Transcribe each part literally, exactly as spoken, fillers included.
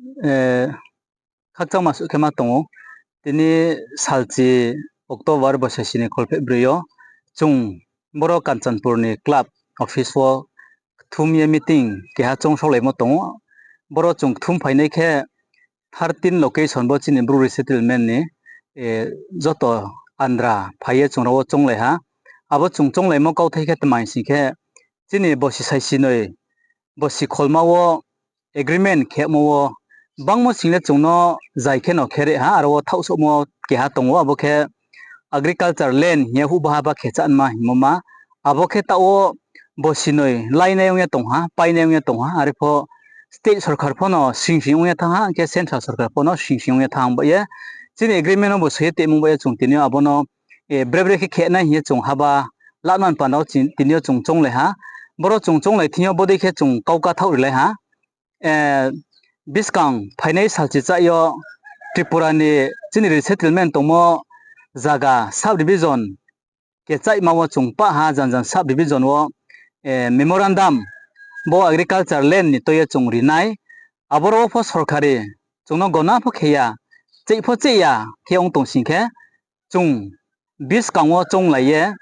Eh, khakchangma suh khe ma tong ou. Tini salchi October bosi sini kholpheh broi yo chung boro Kanchanpur ni club office wo kthum ye meeting keha choung saolaimo tong ou. Boro chung kthum phainai khe thirteen location bo chini Bru resettlement ni, eh, joto andra phai ye chung rao wo chounglai ha. Abo chung chounglaimo kauthai khe tma hing sing khe chini bosi saisinoi bosi kholma wo agreement khemo wo bangmo sing le chung no zai khe no khe ri ha, aro wo thaohsouhmo keha tong ou, abo khe agriculture land hing ye huhba ha ba khe chánma hingmo ma. Abo khe taoh wo bosinoi lainai ong ye tong ha, painai ong ye tong ha, are pho state sorkar pho no sing sing ong ye thanng ha, hing khe central sorkar pho no sing sing ong ye thanng bai ye chini agreement no bo soi ye tongmo bai ye chung tini yo abo no, eh, bre bre khe khe nai hing ye chung haba lanai panda wo chi-, tini yo chung chounglai ha. Boro chung chounglai thing yo bodei khe chung kau kathaoh rilai ha. Eh, buskang phainai salchi chá yo Tripura ni chini resettlement tongmo zaga sub division kechaihma wo chung pah ha, jan jan sub division wo, eh, memorandum bo agriculture land ni tui ye chung ri nai. Aboro wo pho sorkari chung no gona pho khe ya, cheih pho cheih ya khe ong tong sing khe, chung buskang wo chounglai ye,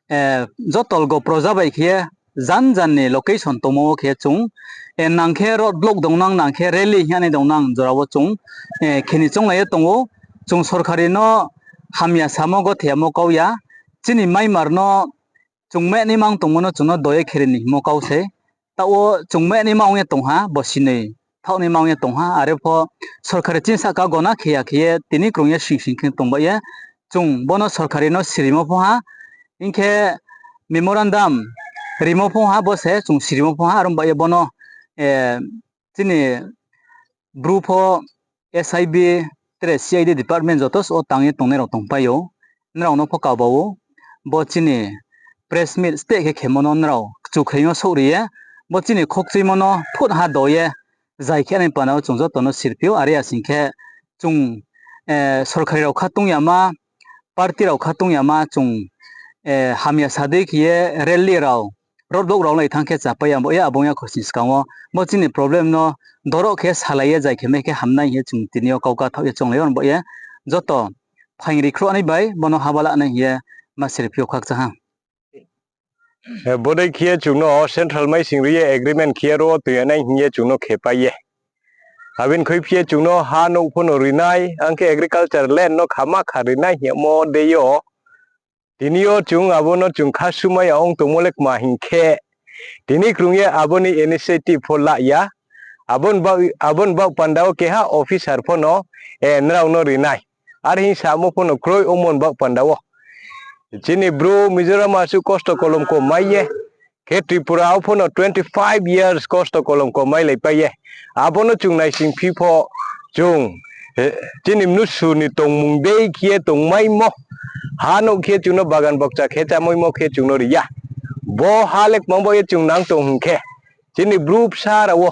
eh, joto lgo proja bai khe ye jan jan ni location tongmo wo khe chung, eh, nang khe road block dongnang, nang khe rally hing ye nai dongnang jora wo chung, eh, khe ni chounglai ye tong ou. Chung sorkari no hamya samo, gotheyamo kau ya, chini Myanmar no chung mehnaima ong tongmo no chung no do ye khe ri ni hingmo kau sei. Taoh wo chung mehnaima ong ye tong ha, bosinoi thaohnaima ong ye tong ha, are pho sorkari chini sahka gona khe ya khe ye tini krung ye sing sing khe tong bai ye chung bo no sorkari no sirimo pho ha, hing khe memorandum rimo pho ha, bo se chung sirimo pho ha, are ong bai ye bo no, eh, chini Bru pho S I B, tre C I D department joto suh wo tang ye tongnai rao tongpai ou. Nrao no pho kaba ou. Bo chini press meet steh khe khemo no nrao kchukhreing yo souhri ye, bo chini khokchuimo no phut ha do ye, zai khe nai panda wo chung joto no sirphi ou, are ya sing khe chung, eh, sorkari rao khatung yama, party rao khatung yama chung, eh, hamya sa dei khe ye rally rao, road block rao lai thanng khe chapai ya bo ye abo ong ya khosni skang wo. Bo chini problem no doroh khe salai ye zai khe mai khe hamnai hing ye chung tini yo kau kathaoh ye chounglai ou, bo ye joto phaing ri khruh nai bai bo no haba lanai hing ye ma sirphi ou, khakchang ha. Eh, bodei khe ye chung no central maising ri ye agreement khe ye ro wo tui ya nai hing ye chung no khepai ye. Abo ni khuiphi ye chung no ha nouh pho no ri nai, ang khe agriculture land no khama kha ri nai hingmo dei yo. Tini yo chung abo no chung khasumai ya ong tongmo le kma hing khe, tini krung ye abo ni initiative pho la ya. Abo ni baoh, abo ni baoh panda wo keha officer pho no, eh, nrao no ri nai, are hing samo pho no kroi ongmo ni baoh panda wo. Chini Bru Mizoram asuh kosto kolom ko mai ye, khe Tripura wo pho no twenty five years kosto kolom ko mailaipai ye. Abo no chung naisingphi pho chung, eh, chini mnusu ni tongmung dei khe ye tongmaimo, ha nouh khe chung no bagan bokcha khe chámaimo khe chung no ri ya. Bo ha le kmang bo ye chung nang tong hing khe, chini Bru bsa rao wo,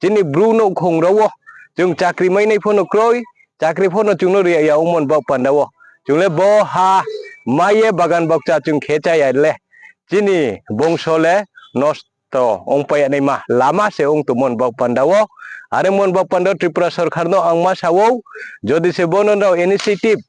chini Bru nouhkhong rao wo, chung chakri mainai pho no kroi, chakri pho no chung no ri ya ongmo ni baoh panda wo. Chung le bo ha mai ye bagan bokcha chung khe chá ya le, chini bongso le nosto ongpai ya naima lama se ong tongmo ni baoh panda wo. Are ongmo ni baoh panda wo Tripura sorkar no ang ma sa ou, jodi se bo no nrao initiative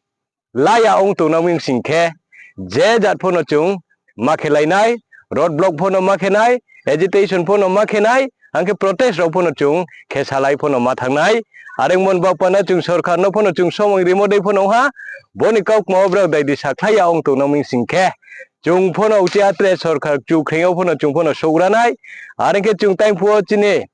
la ya ong tongnang mi sing khe, je jat pho no chung ma khelai nai, road block pho no ma khe nai, agitation pho no ma khe nai, ang khe protest rao pho no chung khe salai pho no ma thanng nai. Are ongmo ni baoh panda chung sorkar no pho no chung somoi rimo dei pho no ha, bo ni kaukma wo brao dai di sakhlai ya ong tongnang mi sing khe, chung pho no uchih atre sorkar kchukhreing yo pho no chung pho no souhra nai. Are ong khe chung time phuh wo chini,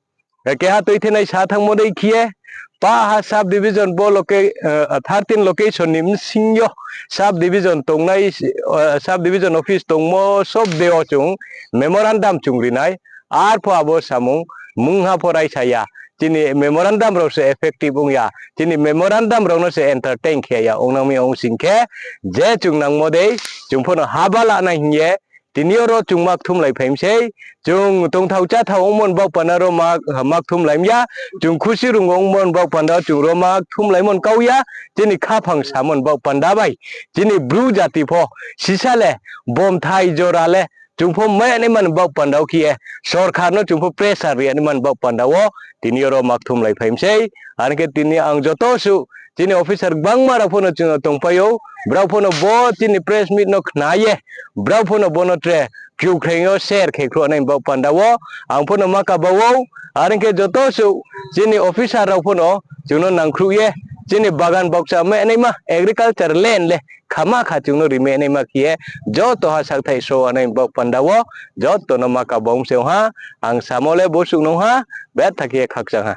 eh, keha tuithenai sa thanngmo dei khe ye, pah ha sub division bo loca-, eh, thirteen location ni bsing yo sub division tongnai, eh, sub division office tongmo sob de wo chung memorandum chung ri nai. Arpho abo samung mungha pho raisa ya. Chini memorandum rao se effective ong ya. Chini memorandum rao no se entertain khe ya ong nang mi ong sing khe, je chung nangmo dei, chung pho no haba lanai hing ye, tini yo ro chung ma kthumlai phai mi sei, chung tongthao cháthao ongmo ni baoh panda ro ma, ma kthumlai mi ya, chung khusi rung ongmo ni baoh panda chung ro ma kthumlaimo ni kau ya, chini khaphang samo ni baoh panda bai, chini Bru jati pho, sisa le, bomthai jora le, chung pho mai ya naima ni baoh panda wo khe ye, sorkar no chung pho pressure ri ya naima ni baoh panda wo, tini yo ro ma kthumlai phai mi sei. Are ong khe tini ang joto suh, chini officer gbangma rao pho no chung no tongpai ou, brao pho no bo chini press meet no khna ye, brao pho no bo no tre kiukhreing yo share khe khruh nai ni baoh panda wo, ang pho no ma kaba ou. Are ong khe joto suh, chini officer rao pho no chung no nangkhruh ye, chini bagan baukcha mai ya naima agriculture land le khama kha chung no ri mai ya naima khe ye, joto ha sakthaih sroh nai ni baoh panda wo, joto no ma kaba ong se ong ha. Ang samo le bo suh nung ha, betha khe ye khakchang ha.